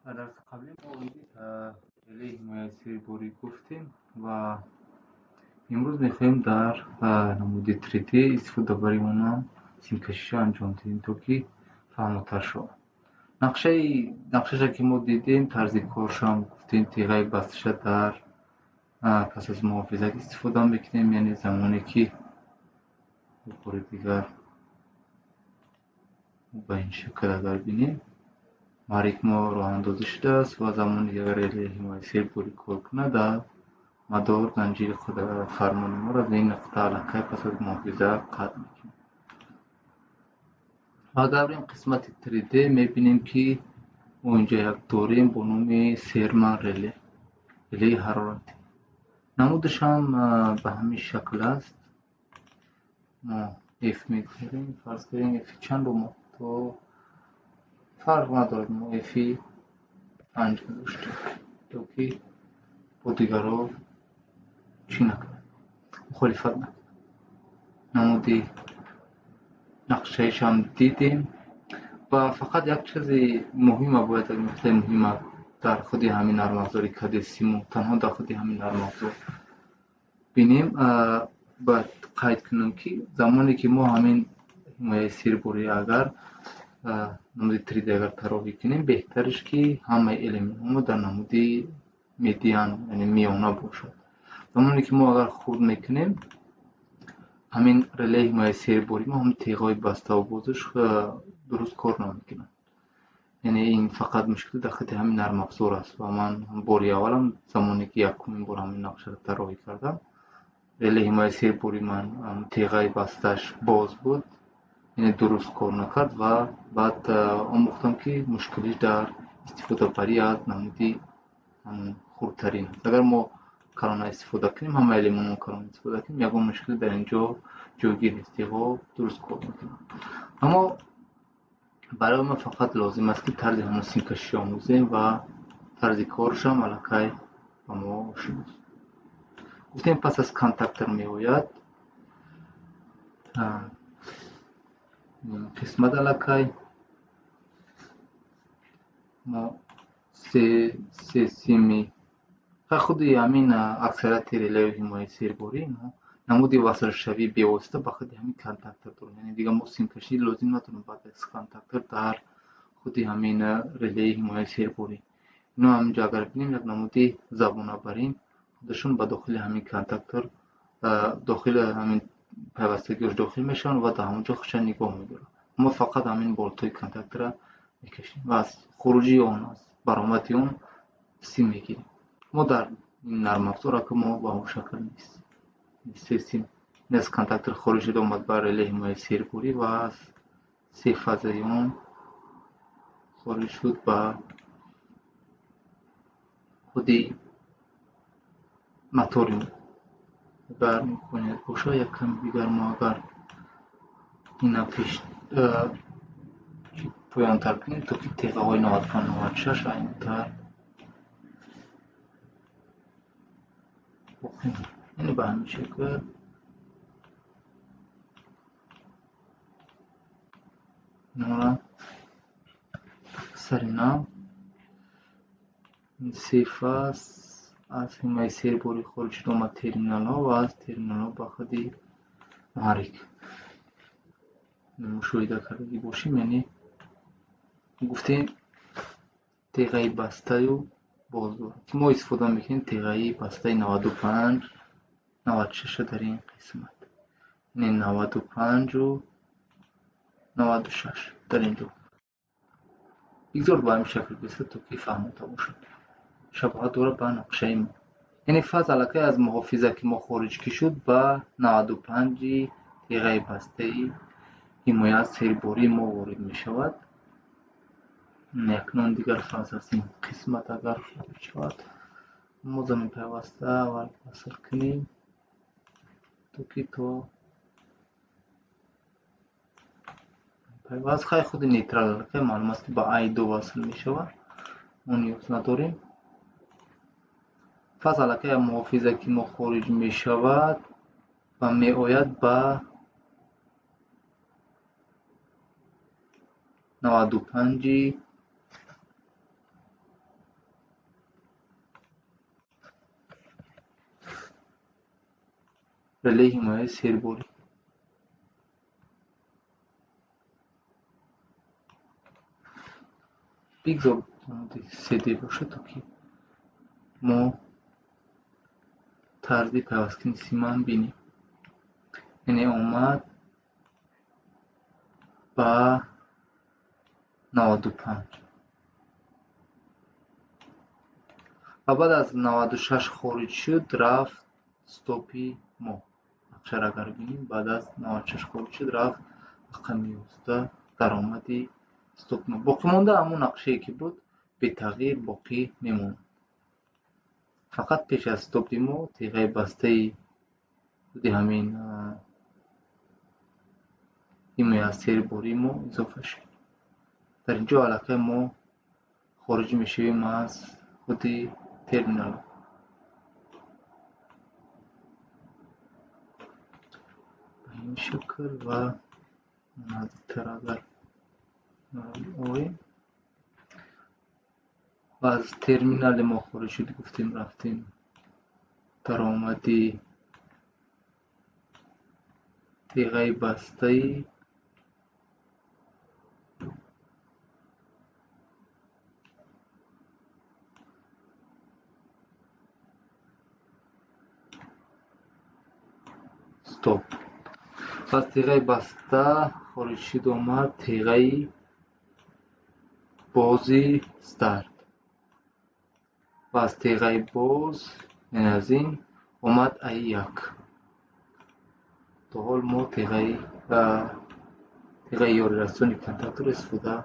Дар дарси қаблӣ мо релеи ҳимояи серборӣ гуфтем ва имрӯз мехоҳем дар намуди 3D истифодабарии онам симкашиша анҷом диҳем, то ки фаҳмотар шавад. Нақшаша ки мо дидем, тарзи коршам гуфтем, теғаи басташа дар пас аз муҳофизат истифода мекунем, яъне замоне ки бори дигар ба ин шакл агар бинем, муҳаррик мо роҳандозӣ шудааст ва замоне ки агар релеи ҳимояи серборӣ кор кунад, дар мадор занҷири фармони моро аз ин нуқта аллакай пас аз муҳофизат қатъ мекунем. Ва агар бирем қисмати 3D, мебинем, ки мо инҷо як дорем бо номи серман реле, релеи ҳароратӣ. Намудаш ҳам ба ҳамин шакл аст. Мо F мегузорем, фарз кунем F чанд омад, то фарқ надорад, мо F 5 гузоштем, то ки бо дигарҳо чӣ накунад, мухолифат накунад. Намуди нақшаишам дидем ва фақат як чизи муҳима бояд, як нуқтаи муҳима дар худи ҳамин нармафзори КДСИМО, танҳо дар худи ҳамин нармафзор бинем. Бояд қайд кунем, ки замоне ки мо ҳамин ҳимояи серборӣ агар намуди 3D агар тарроҳӣ кунем, беҳтариш ки ҳамаи элементҳо дар намуди медиан, яъне миёна бошад. Замоне ки мо агар хурд мекунем, ҳамин релеи ҳимояи серборӣ мо ҳам теғҳои баставу бозаш дуруст кор намекунад. Яъне ин фақат мушкил дар худи ҳамин нармафзор аст ва ман бори аввалам, замоне ки якумин бор ҳамин нақшаро тарроҳӣ кардам, релеи ҳимояи серборӣ ман теғаи бастааш боз буд, яъне дуруст кор накард ва баъд омӯхтам, ки мушкилиш дар истифодабарӣ аз намуди хурдтарин аст. Агар мо калона истифода кунем, ҳама элементҳо калона истифода кунем, ягон мушкил дар ин ҷо ҷойгир нест, теғҳо дуруст кор мекунанд. Аммо барои мо фақат лозим аст, ки тарзи ҳамон симкаширо омӯзем ва тарзи корашам аллакай ба мо ошност. Гуфтем, пас аз контактор меояд қисмат, аллакай мо се сими худи ҳамин аксарияти релеи ҳимояи серборӣ намуди васлшавии бевосита ба худи ҳамин контактор дорем, яъне дигар мо симкашӣ лозим надорем баъд аз контактор дар худи ҳамин релеи ҳимояи серборӣ. Ино ҳаминҷо агар бинем, як намуди забонабарин худашон ба дохили ҳамин контактор, дохили ҳамин пайвастагиҳош дохил мешаванд ва дар ҳамон ҷо худшон нигоҳ медоранд. Мо фақат ҳамин болтҳои контакторро мекашем ва аз хуруҷии он, аз баромади он сим мегирем. Мо дар ин нармафзор ака мо ба он шакл нест. Се сим аз контактор хориҷ шуда омад ба релеи ҳимояи серборӣ ва аз се фазаи он хориҷ шуд ба худи мотори мо. Агар имконият бошад, як ками дигар мо агар ина пеш поёнтар кунем, то ки теғаҳои 95, 96 айнтар боқӣ, яъне ба ҳамин шакл инора сари нав се фаз аз ҳимояи серборӣ хориҷ шуда омад терминалҳо ва аз терминалҳо ба худи муҳаррик. Мушоҳида кардагӣ бошем, яъне гуфтем, теғаи бастаю боз дорад, ки мо истифода мекунем теғаи бастаи 95, 96 дар ин қисмат, яъне 95-у 96 дар ин ҷо. Бигзор ба ҳамин шакл бисад, то ки фаҳмотар бошад, шабоҳат дорад ба нақшаи мо. Яъне фаз аллакай аз муҳофиза ки мо хориҷ ки шуд, ба 95-и теғаи бастаи ҳимоя аз сербории мо ворид мешавад. Якнун дигар фаз аз ин қисмат агар хориҷ шавад, мо замин пайваста аввал васл кунем, то ки то пайваст. Хай, худи нейтрал аллакай маълум аст, ки ба Ай2 васл мешавад, мо ниёз надорем. Фаз аллакай муҳофиза ки мо хориҷ мешавад ва меояд ба 95-и Релеи ҳимояи серборӣ. Бигзор CD бошад, то ки мо тарзи пайвасткунии симам бинем. Яъне омад ба 95 ва баъд аз 96 хориҷ шуд, рафт стопи мо. Нақшаро агар бинем, баъд аз 96 хориҷ шуд, рафт рақами 11 даромади стоп мо. Боқӣ монда ҳамон нақшае ки буд, бетағйир боқӣ мемонад. Фақат пеш аз стопи мо теғаи бастаи худи ҳамин ҳимоя сербории мо изофа шуд. Дар ин ҷо аллакай мо хориҷ мешавем аз худи терминал. Ба ин шакл ва наздиктар агар оем, аз терминали мо хориҷ шуд, гуфтем рафтем даромади теғаи бастаи стоп. Аз теғаи баста хориҷ шуд, омад теғаи бози старт. Ва аз теғаи боз, яъне аз ин омад А1. То ҳол мо теғаи ёрирасони контакторро истифода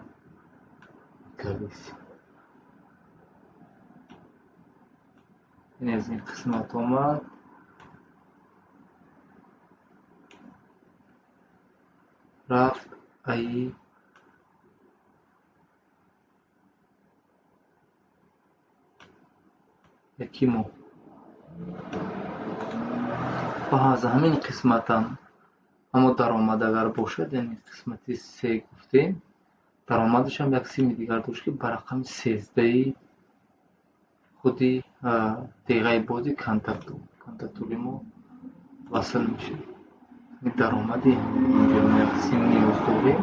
кардем. Яъне аз ин қисмат омад рафт АИ яки мо. Ва аз ҳамин қисматам аммо даромад агар бошад, яъне қисмати се гуфтем, даромадашам як сими дигар дошт, ки ба рақами 13 худи теғаи бози контактори мо васл мешавад. Даромади инҷо мо як сим ниёз дорем.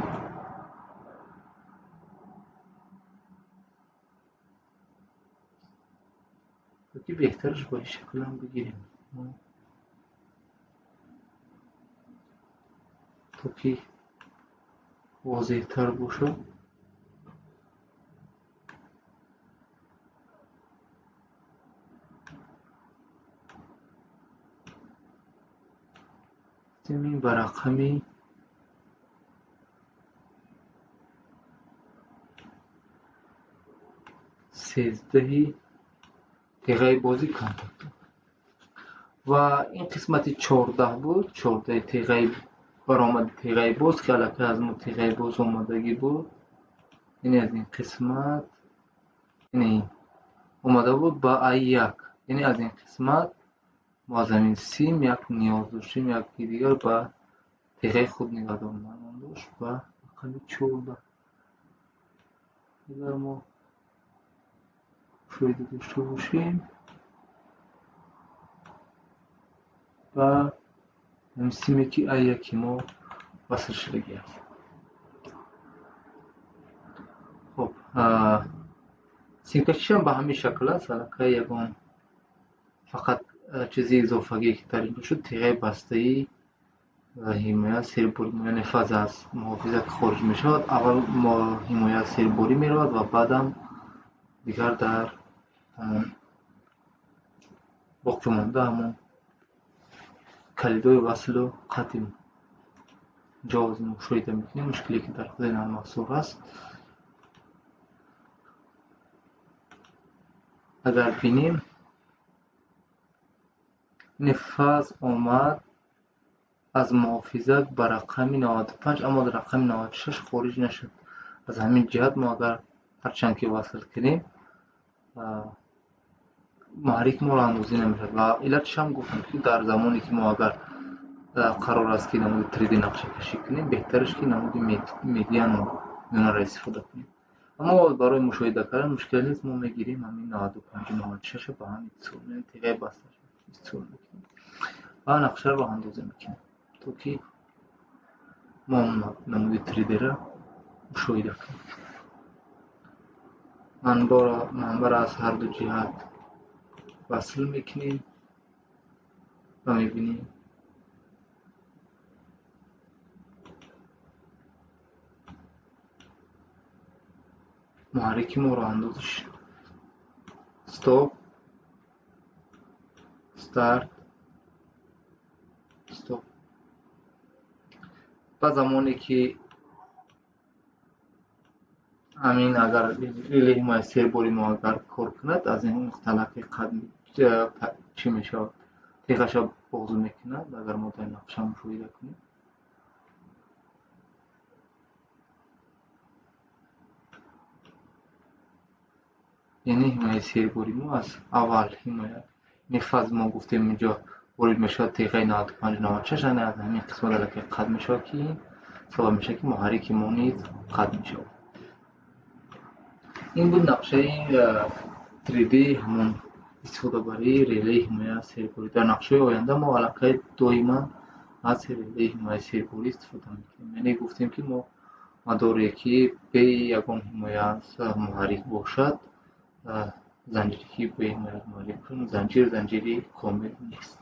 Ки беҳтараш ба ин шаклам бигирем, то ки возеҳтар бошад. Ин ба рақами 13 теғаи бози контактор. Ва ин қисмати 14 буд, 14 теғаи баромади теғаи боз, ки аллакай аз мо теғаи боз омадагӣ буд. Яъне аз ин қисмат, яъне омада буд ба А1. Яъне аз ин қисмат мо аз ҳамин сим як ниёз доштем, яки дигар ба теғаи худ нигаҳдорнамон дошт ба рақами 14. Агар мо мушоҳида дошта бошем, ба ҳамин симе ки А1 мо васл шудагӣ аст. Хоб, симкашишам ба ҳамин шакл аст. Аллакай ягон фақат чизи изофагие ки дар инҷо шуд, теғаи бастаи ҳимоя серборӣ, яъне фаза аз муҳофизат хориҷ мешавад. Аввал ҳимоя серборӣ меравад ва баъдам дигар дар боқӣ монда ҳамон калидҳои васлу қатъи ҷо мушоҳида мекунем. Мушкиле ки дар худи нармафзор аст. Агар бинем, фаз омад аз муҳофизат ба рақами 95, аммо дар рақами 96 хориҷ нашуд. Аз ҳамин ҷиҳат мо агар ҳарчанд ки васл кунем, муҳаррик моро андозӣ намешавад. Ва иллатшам гуфтам, ки дар замоне ки мо агар қарор аст ки намуди 3D нақшакашӣ кунем, беҳтараш ки намуди медиану миёнаро истифода кунем. Аммо барои мушоҳида кардан мушкил нест, мо мегирем ҳамин 95 96 ба ҳам иттисол, теғаи баста иттисол мекунем. Ва нақшаро роҳандозӣ мекунем, то ки мо намуди 3D-ро мушоҳида кунем. Манбаъро аз ҳар ду ҷиҳат васл мекунем ва мебинем муҳаррики мо роҳандозӣ шуд. Стоп, старт, стоп. Ба замоне ки ҳамин агар реле ҳимояи сербори мо агар кор кунад, аз ин нуқта лақи қад чӣ мешавад? Теғаша боз мекунад, агар мо дар нақша мушоҳида кунем. Яъне ҳимояи сербори мо аз аввал ҳимоя нефаз мо гуфтем инҷо ворид мешавад теғаи 95 96, яъне аз ҳамин қисмат аллакай қад мешавад, ки ин сабаб мешавад, ки муҳаррики мо низ қад мешавад. Ин буд нақшаи 3D ҳамон истифодабарии релеи ҳимоя серборӣ. Дар нақшаҳои оянда мо аллакай доимо аз релеи ҳимояи серборӣ истифода мекунем. Яъне гуфтем, ки мо мадоре ки бе ягон ҳимоя муҳаррик бошад, занҷире ки бе ҳимоя муҳаррик, занҷир занҷири комил нест.